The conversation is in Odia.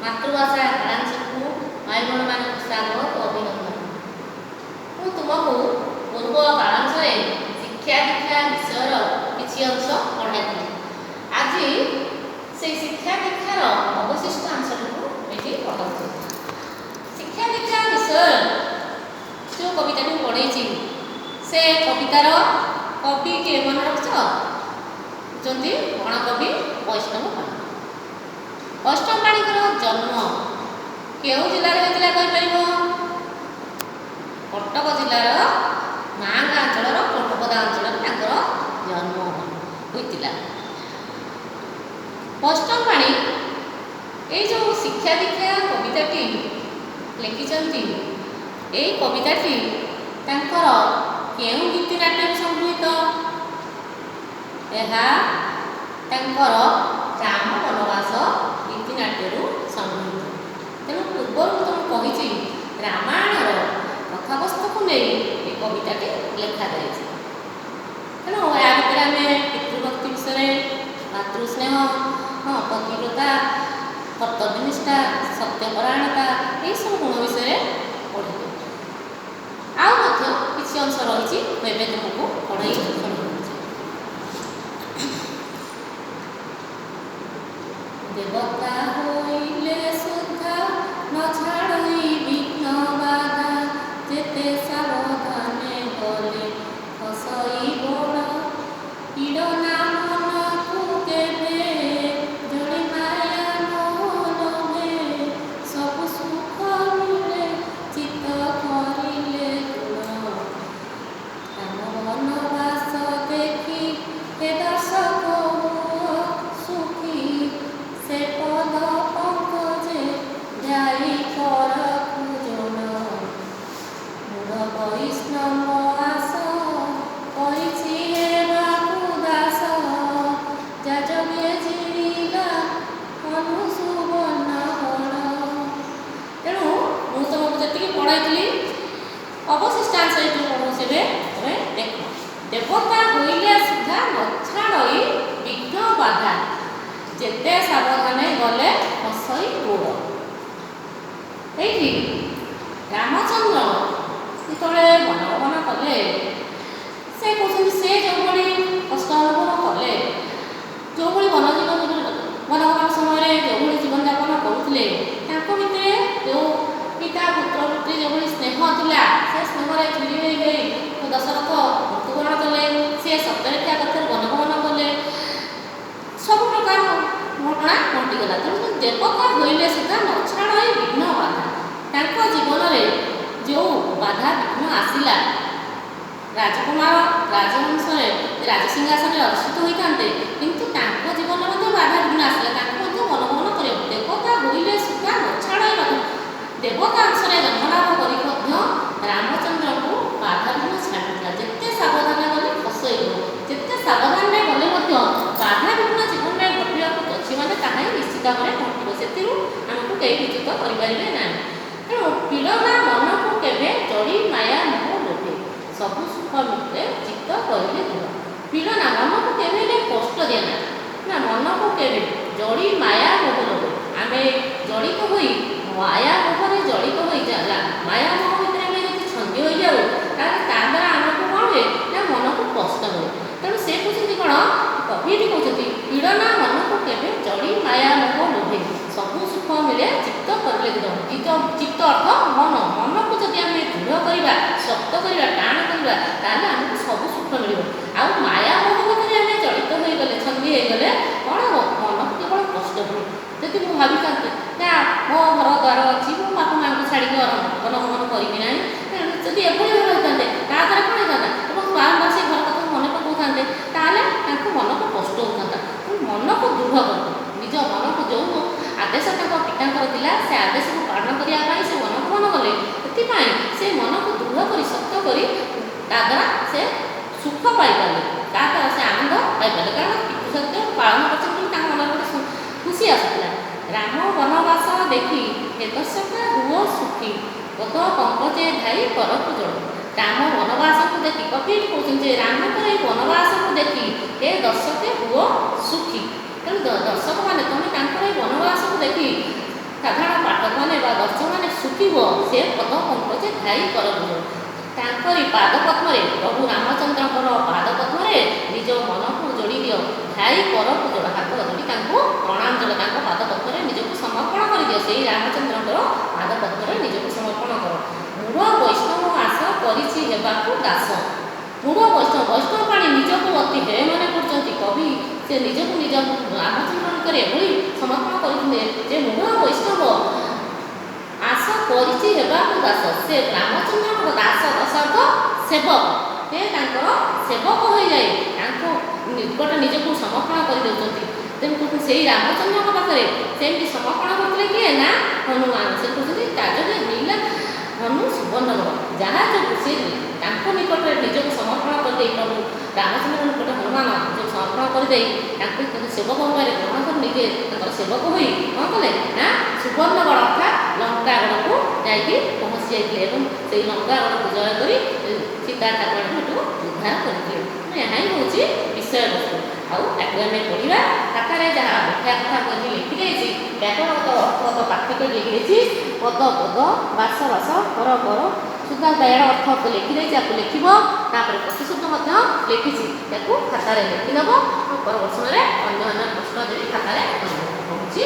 ମାତୃଭାଷା କାଳାଂଶକୁ ଭାଇ ଭଉଣୀମାନଙ୍କୁ ସ୍ୱାଗତ ଓ ଅଭିନନ୍ଦନ। ମୁଁ ତୁମକୁ ପୂର୍ବ କାଳାଂଶରେ ଶିକ୍ଷା ଦୀକ୍ଷା ବିଷୟର କିଛି ଅଂଶ ପଢ଼ାଇଥିଲି। ଆଜି ସେଇ ଶିକ୍ଷା ଦୀକ୍ଷାର ଅବଶିଷ୍ଟ ଅଂଶଟିକୁ ଏଠି ପଢ଼ାଉଛି। ଶିକ୍ଷା ଦୀକ୍ଷା ବିଷୟ ଯେଉଁ କବିତାଟି ମୁଁ ପଢ଼େଇଛି, ସେ କବିତାର କବି କିଏ ମନେ ରଖିଛ? ହେଉଛନ୍ତି ଗଣକବି ବୈଷ୍ଣବ ପାଣି। ବୈଷ୍ଣବ ପାଣିଙ୍କର ଜନ୍ମ କେଉଁ ଜିଲ୍ଲାରେ ହୋଇଥିଲା କହିପାରିବ? କଟକ ଜିଲ୍ଲାର ମାଁଗାଁ ଅଞ୍ଚଳର କୋଟପଦା ଅଞ୍ଚଳରେ ତାଙ୍କର ଜନ୍ମ ହୋଇଥିଲା। ବୈଷ୍ଣବ ପାଣି ଏଇ ଯେଉଁ ଶିକ୍ଷା ଦୀକ୍ଷା କବିତାଟି ଲେଖିଛନ୍ତି, ଏଇ କବିତାଟି ତାଙ୍କର କେଉଁ ଗୀତି ନାଟ୍ୟରୁ ସଂଗୃହୀତ? ଏହା ତାଙ୍କର ରାମ ବନବାସ ଗୀତିନାଟ୍ୟରୁ ସଂଗୃହୀତ। ତେଣୁ ପୂର୍ବରୁ ମୁଁ ତୁମକୁ କହିଛି, ରାମାୟଣର କଥାବସ୍ତୁକୁ ନେଇ ଏ କବିତାଟି ଲେଖାଯାଇଛି। ତେଣୁ ଏହା ଭିତରେ ଆମେ ପିତୃଭକ୍ତି ବିଷୟରେ, ମାତୃସ୍ନେହ, ହଁ, ପତିବ୍ରତା, କର୍ତ୍ତବ୍ୟନିଷ୍ଠା, ସତ୍ୟପରାୟଣତା, ଏହିସବୁ ଗୁଣ ବିଷୟରେ ପଢ଼ିଲେ। ଆଉ ମଧ୍ୟ କିଛି ଅଂଶ ରହିଛି, ମୁଁ ଏବେ ତୁମକୁ ପଢ଼େଇ ଶୁଣାଉଛି। ଦେବତା ହୋଇଲେ ସୁଦ୍ଧା ନ ଛାଡ଼ଇ ବିଘ୍ନ ବାଧା, ଯେତେ ସାବଧାନେ ଗଲେ ଖସଇ ଗୋଡ଼। ପୀଡ଼ନା ମନକୁ କେବେ ଜଡ଼ି ମାୟା ମୋହ ଲୋଭେ, ସବୁ ସୁଖ ମିଳେ ଚିତ୍ତ କରିଲେ ଦୃଢ଼। ରାମ ବନବାସ ଦେଖି ହେ ଦର୍ଶକ ହୁଅ ସୁଖୀ, ସେ ପଦ ପଙ୍କଜେ ଧ୍ୟାଇ କରକୁ ଯୋଡ଼। ମୂଢ଼ ବୈଷ୍ଣବ ଆସ କରିଛି ହେବାକୁ ଦାସ, ଯାଯୋଗେ ଜିଣିଲା ଅନୁସୁବର୍ଣ୍ଣ ଗଡ଼। ତେଣୁ ମୁଁ ତୁମକୁ ଯେତିକି ପଢ଼ାଇଥିଲି, ଅବଶିଷ୍ଟାଂଶ ଏଥିରୁ ପଢ଼ଉଛି ଏବେ ତମେ ଦେଖ। ଦେବତା ହୋଇଲେ ସୁଦ୍ଧା ନ ଛାଡ଼ଇ ବିଘ୍ନ ବାଧା, ଯେତେ ସାବଧାନେ ଗଲେ ଖସଇ ଗୋଡ଼। ଏଇଠି ରାମଚନ୍ଦ୍ର ଯେତେବେଳେ ବନଗମନ କଲେ, ସେ କହୁଛନ୍ତି ସେ ଯେଉଁଭଳି କଷ୍ଟ ଅନୁଭବ କଲେ, ଯେଉଁଭଳି ବନ ଜୀବନ ବନଗମନ ସମୟରେ ଯେଉଁଭଳି ଜୀବନଯାପନ କରୁଥିଲେ, ତାଙ୍କ ଭିତରେ ଯେଉଁ ପିତା ପୁତ୍ର ପୁତ୍ରୀ ଯେଉଁଭଳି ସ୍ନେହ ଥିଲା, ସେ ସ୍ନେହରେ ଝୁରି ହୋଇ ହୋଇ ଦଶରଥ ମୃତ୍ୟୁବରଣ କଲେ, ସିଏ ସତ୍ୟରକ୍ଷା କଥାରୁ ବନଗମନ କଲେ, ସବୁ ପ୍ରକାର ଘଟଣା ଘଟିଗଲା। ତେଣୁ ଦେବତା ହୋଇଲେ ସୁଦ୍ଧା ନ ଛାଡ଼ ବିଘ୍ନ ବାଧା, ତାଙ୍କ ଜୀବନରେ ଯେଉଁ ବାଧା ବିଘ୍ନ ଆସିଲା, ରାଜକୁମାର ରାଜବଂଶରେ ରାଜସିଂହାସନରେ ଅଧିଷ୍ଠିତ ହୋଇଥାନ୍ତେ, କିନ୍ତୁ ତାଙ୍କ ଜୀବନରେ ମଧ୍ୟ ବାଧା ବିଘ୍ନ ଆସିଲା, ତାଙ୍କୁ ମଧ୍ୟ ବନଗମନ କରିବାକୁ। ଦେବତା ହୋଇଲେ ସୁଦ୍ଧା ନ ଛାଡ଼ ବାଧା, ଦେବତା ଅଂଶରେ ଜନ୍ମଲାଭ କରି ମଧ୍ୟ ରାମଚନ୍ଦ୍ରଙ୍କୁ ବାଧା ବିଘ୍ନ ଛାଡ଼ୁନଥିଲା। ଯେତେ ସାବଧାନ ଗଲେ ଖସେଇବ, ଯେତେ ସାବଧାନରେ ଗଲେ ମଧ୍ୟ ବାଧା ବିଘ୍ନ ଜୀବନରେ ଘଟିବାକୁ ଅଛି, ମାନେ ତାହା ହିଁ ନିଶ୍ଚିତ ଭାବରେ ଘଟିବ, ସେଥିରୁ ଆମକୁ କେହି ବିଚ୍ୟୁତ କରିପାରିବେ ନାହିଁ। ତେଣୁ ପୀଡ଼ନା ମନକୁ କେବେ ଚଢ଼ି ମାୟା ମୋହ ଲୋଭେ, ସବୁ ସୁଖ ମିଳେ ଚିତ୍ତ କରିଲେ ଦୃଢ଼। ପୀଡ଼ନା ମନକୁ କେବେ ହେଲେ କଷ୍ଟ ଦିଏ ନା ନା, ମନକୁ କେବେ ଜଡ଼ି ମାୟା ମୋହ ଲୋଭେ, ଆମେ ଜଡ଼ିତ ହୋଇ ମାୟା ମୋହରେ ଜଡ଼ିତ ହୋଇ, ମାୟା ମୋହ ଭିତରେ ଆମେ ଯଦି ଛନ୍ଦି ହୋଇଯାଉ, ତାହେଲେ ତା ଦ୍ୱାରା ଆମକୁ କ'ଣ ହୁଏ ନା ମନକୁ କଷ୍ଟ ମିଳେ। ତେଣୁ ସେ କହୁଛନ୍ତି କ'ଣ, କବି ଏଠି କହୁଛନ୍ତି, ପୀଡ଼ନା ମନକୁ କେବେ ଜଡ଼ି ମାୟା ମୋହ ଲୋଭେ, ସବୁ ସୁଖ ମିଳେ ଚିତ୍ତ କରିଲେ ଦୃଢ଼। ଚିତ୍ତ ଅର୍ଥ ମନ। ମନକୁ ଯଦି ଆମେ ଦୃଢ଼ କରିବା, ଶକ୍ତ କରିବା, ଟାଣ କରିବା, ତାହେଲେ ଆମକୁ ସବୁ ସୁଖ ମିଳିବ। ଆଉ ମାୟା ମୋହ ଭିତରେ ଆମେ ଜଡ଼ିତ ହୋଇଗଲେ, ଛନ୍ଦି ହେଇଗଲେ କ'ଣ ହେବ? ମନକୁ କେବଳ କଷ୍ଟ ହୁଏ। ଯଦି ମୁଁ ଭାବିଥାନ୍ତି ନା ମୋ ଘର ଦ୍ୱାର ଅଛି, ମୁଁ ବାପା ମାଆଙ୍କୁ ଛାଡ଼ିକି ବନଗମନ କରିବି ନାହିଁ, ତେଣୁ ଯଦି ଏଭଳି ଭାବେ ରହିଥାନ୍ତେ, ତା ଦ୍ୱାରା କ'ଣ ହେଇଥାନ୍ତା? ଏବଂ ବାରମ୍ବାର ସେ ଘର କଥାକୁ ମନେ ପକାଉଥାନ୍ତେ, ତାହେଲେ ତାଙ୍କୁ ମନକୁ କଷ୍ଟ ହେଉଥାନ୍ତା। ତେଣୁ ମନକୁ ଦୃଢ଼ କରନ୍ତୁ। ନିଜ ମନକୁ ଯେଉଁ ଆଦେଶ ତାଙ୍କ ପିତାଙ୍କର ଥିଲା, ସେ ଆଦେଶକୁ ପାଳନ କରିବା ପାଇଁ ସେ ବନଗମନ କଲେ। ସେଥିପାଇଁ ସେ ମନକୁ ଦୃଢ଼ କରି, ଶକ୍ତ କରି, ତା ଦ୍ୱାରା ସେ ସୁଖ ପାଇପାରିଲେ, ତା ଦ୍ୱାରା ସେ ଆନନ୍ଦ ପାଇପାରିଲେ, କାରଣ ପିତୃସତ୍ୟ ପାଳନ କରିଛନ୍ତି ବୋଲି ତାଙ୍କ ମନରେ ଗୋଟେ ଖୁସି ଆସୁଥିଲା। ରାମ ବନବାସ ଦେଖି ହେ ଦର୍ଶକ ହୁଅ ସୁଖୀ, ପଦ ପଙ୍କଜେ ଧାଇ କରକୁ ଯୋଡ଼। ରାମ ବନବାସକୁ ଦେଖି କବି ଏଠି କହୁଛନ୍ତି ଯେ ରାମଙ୍କର ଏଇ ବନବାସକୁ ଦେଖି ହେ ଦର୍ଶକେ ହୁଅ ସୁଖୀ। ତେଣୁ ଦର୍ଶକମାନେ, ତୁମେ ତାଙ୍କର ଏଇ ବନବାସକୁ ଦେଖି ସାଧାରଣ ବର୍ତ୍ତମାନେ ସୁଖୀ ହୁଅ, ସେ ପଦ ପଙ୍କଜେ ଧାଇ କର ବୁଝ। ତାଙ୍କରି ପାଦ ପଦ୍ମରେ, ପ୍ରଭୁ ରାମଚନ୍ଦ୍ରଙ୍କର ପାଦ ପଦ୍ମରେ ନିଜ ମନକୁ ଯୋଡ଼ି ଦିଅ। ଧାଇ କରକୁ ଯୋଡ଼, ହାତ ଯୋଡ଼ି ତାଙ୍କୁ ପ୍ରଣାମ ଯୋଡ଼। ତାଙ୍କ ପାଦ ପଦ୍ମରେ ନିଜକୁ ସମର୍ପଣ କରିଦିଅ। ସେଇ ରାମଚନ୍ଦ୍ରଙ୍କର ପାଦ ପଦ୍ମରେ ନିଜକୁ ସମର୍ପଣ କର। ମୂଢ଼ ବୈଷ୍ଣବ ଆଶ କରିଛି ହେବାକୁ ଦାସ। ମୂଢ଼ ବୈଷ୍ଣବ, ବୈଷ୍ଣବ ପାଣି ନିଜକୁ ଅତି ହେୟ ମନେ କରୁଛନ୍ତି କବି। ସେ ନିଜକୁ ନିଜ ରାମଚନ୍ଦ୍ରଙ୍କର ଏଭଳି ସମର୍ପଣ କରିଥିଲେ ଯେ ମୂଢ଼ ବୈଷ୍ଣବ ଆଶ କରିଛି ହେବାକୁ ଦାସ। ସେ ରାମଚନ୍ଦ୍ରଙ୍କର ଦାସ, ଦାସ ଅର୍ଥ ସେବକ। ସେ ତାଙ୍କର ସେବକ ହୋଇଯାଇ ତାଙ୍କ ନିକଟ ନିଜକୁ ସମର୍ପଣ କରିଦେଉଛନ୍ତି। ତେଣୁ ସେଇ ରାମଚନ୍ଦ୍ରଙ୍କ ପାଖରେ ସେମିତି ସମର୍ପଣ କରିଥିଲେ କିଏ ନା ହନୁମାନ। ସେ କହୁଛନ୍ତି ତା ଯୋଗେ ମିଳିଲା ହନୁ ସୁବର୍ଣ୍ଣଗଡ଼। ଯାହା ଯୋଗୁଁ ସେ ତାଙ୍କ ନିକଟରେ ନିଜକୁ ସମର୍ପଣ କରିଦେଇ, ପ୍ରଭୁ ରାମଚନ୍ଦ୍ରଙ୍କ ନିକଟରେ ହନୁମାନ ନିଜକୁ ସମର୍ପଣ କରିଦେଇ ତାଙ୍କୁ ତାଙ୍କୁ ସେବକ ଭାବରେ ଗ୍ରହଣ କରି ନିଜେ ତାଙ୍କର ସେବକ ହୋଇ କ'ଣ କଲେ ନା ସୁବର୍ଣ୍ଣଗଡ଼ ଅର୍ଥାତ୍ ଲଙ୍କାଗଡ଼କୁ ଯାଇକି ପହଞ୍ଚି ଯାଇଥିଲେ ଏବଂ ସେଇ ଲଙ୍କାଗଡ଼କୁ ଜୟ କରି ସୀତା ଠାକୁରାଣୀଙ୍କୁ ଏଠୁ ଉଦ୍ଧାର କରିଥିଲେ। ଏହା ହିଁ ହେଉଛି ବିଷୟବସ୍ତୁ। ଆଉ ତାକୁ ଆମେ ପଢ଼ିବା। ଖାତାରେ ଯାହା ଲେଖିବା କଥା ମୁଁ ଲେଖିଦେଇଛି। ବ୍ୟାକରଣଗତ ଅର୍ଥଗତ ପାର୍ଥକ୍ୟ ଲେଖିଦେଇଛି। ପଦ ପଦ, ବାସ ବାସ, କର କର, ସୁଦ୍ଧା ଏହାର ଅର୍ଥ ଲେଖିଦେଇଛି, ଆକୁ ଲେଖିବ। ତାପରେ ପ୍ରତିଶବ୍ଦ ମଧ୍ୟ ଲେଖିଛି, ତାକୁ ଖାତାରେ ଲେଖିନେବ। ଆଉ ପରବର୍ତ୍ତୀ ସମୟରେ ଅନ୍ୟ ଅନ୍ୟ ପ୍ରଶ୍ନ ଦେବି, ଖାତାରେ କରିବ। ରହୁଛି।